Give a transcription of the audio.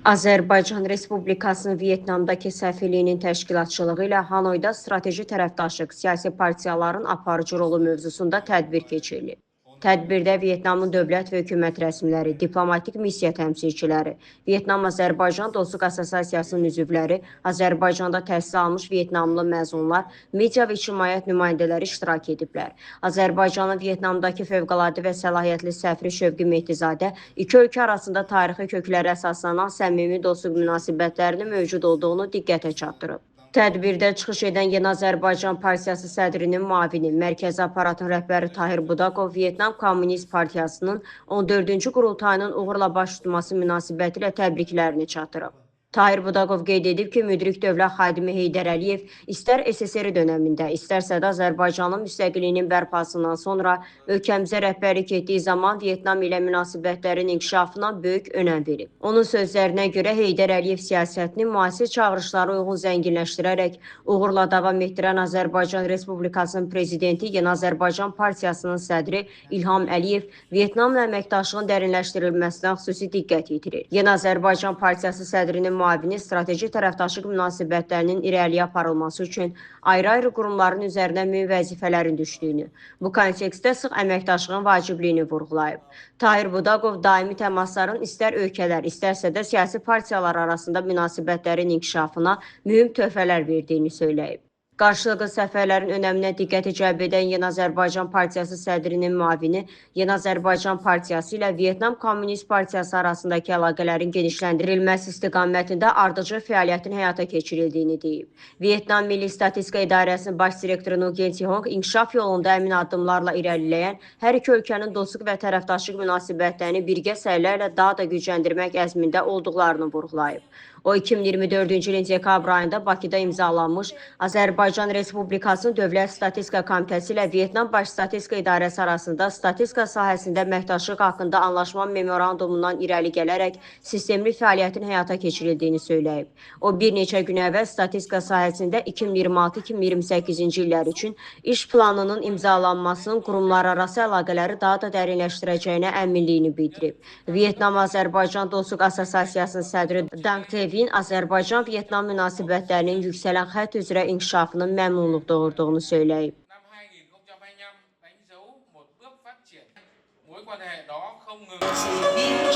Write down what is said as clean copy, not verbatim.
Azərbaycan Respublikasının Vyetnamdakı səfirliyinin təşkilatçılığı ilə Hanoyda strateji tərəfdaşlıq siyasi partiyaların aparıcı rolu mövzusunda tədbir keçirilib. Tədbirdə Vyetnamın dövlət və hökumət rəsmiləri, diplomatik missiya təmsilçiləri, Vyetnam-Azərbaycan Dostluq Assosiasiyasının üzvləri, Azərbaycanda təhsil almış Vyetnamlı məzunlar, media və ictimaiyyət nümayəndələri iştirak ediblər. Azərbaycanın Vyetnamdakı fövqəladə və səlahiyyətli səfiri Şövqi Mehdizadə iki ölkə arasında tarixi köklərə əsaslanan səmimi dostluq münasibətlərinin mövcud olduğunu diqqətə çatdırıb. Tədbirdə çıxış edən Yeni Azərbaycan Partiyası sədrinin müavini, Mərkəzi Aparatın rəhbəri Tahir Budaqov Vyetnam Komünist Partiyasının 14-cü qurultayının uğurla baş tutması münasibətilə təbriklərini çatdırıb. Tahir Budaqov qeyd edib ki, müdrik dövlət xadimi Heydər Əliyev istər SSR dönəmində, istərsə də Azərbaycanın müstəqilliyinin bərpasından sonra ölkəmizə rəhbərlik etdiyi zaman Vyetnam ilə münasibətlərin inkişafına böyük önəm verib. Onun sözlərinə görə Heydər Əliyev siyasətini müasir çağırışlara uyğun zənginləşdirərək uğurla davam etdirən Azərbaycan Respublikasının prezidenti Yeni Azərbaycan Partiyasının sədri İlham Əliyev Vyetnamla əməkdaşlığın dərinləşdirilməsinə xüsusi diqqət yetirir. Yeni Azərbaycan Partiyası sədrinin müavini strateji tərəfdaşlıq münasibətlərinin irəliyə aparılması üçün ayrı-ayrı qurumların üzərinə mühüm vəzifələrin düşdüyünü, bu kontekstdə sıx əməkdaşlığın vacibliyini vurğulayıb. Tahir Budaqov daimi təmasların istər ölkələr, istərsə də siyasi partiyalar arasında münasibətlərin inkişafına mühüm töhfələr verdiyini söyləyib. Qarşılıqlı səfərlərin önəminə diqqəti cəlb edən Yeni Azərbaycan Partiyası sədrinin müavini Yeni Azərbaycan Partiyası ilə Vyetnam Komünist Partiyası arasındakı əlaqələrin genişləndirilməsi istiqamətində ardıcıl fəaliyyətin həyata keçirildiyini deyib. Vyetnam Milli Statistika İdarəsinin baş direktoru Nguyen Thi Hong inkişaf yolunda əmin addımlarla irəliləyən hər iki ölkənin dostluq və tərəfdaşlıq münasibətlərini birgə səylərlə daha da gücləndirmək əzmində olduqlarını vurğulayıb. O 2024-cü ilin dekabr ayında Bakıda imzalanmış Azərbaycan Respublikasının Dövlət Statistika Komitəsi ilə Vyetnam Baş Statistika İdarəsi arasında statistika sahəsində əməkdaşlıq haqqında anlaşma memorandumundan irəli gələrək sistemli fəaliyyətin həyata keçirildiyini söyləyib. O bir neçə gün əvvəl statistika sahəsində 2026-2028-ci illər üçün iş planının imzalanmasının qurumlararası əlaqələri daha da dərinləşdirəcəyinə əminliyini bildirib. Vyetnam-Azərbaycan Dostluq Assosiasiyasının sədri Dang Te Vin Azərbaycan-Vyetnam münasibətlərinin yüksələn xətt üzrə inkişafının məmnunluq doğurduğunu söyləyib. Năm 2025 đánh dấu một bước phát triển mối quan hệ đó không ngừng. Chỉ biết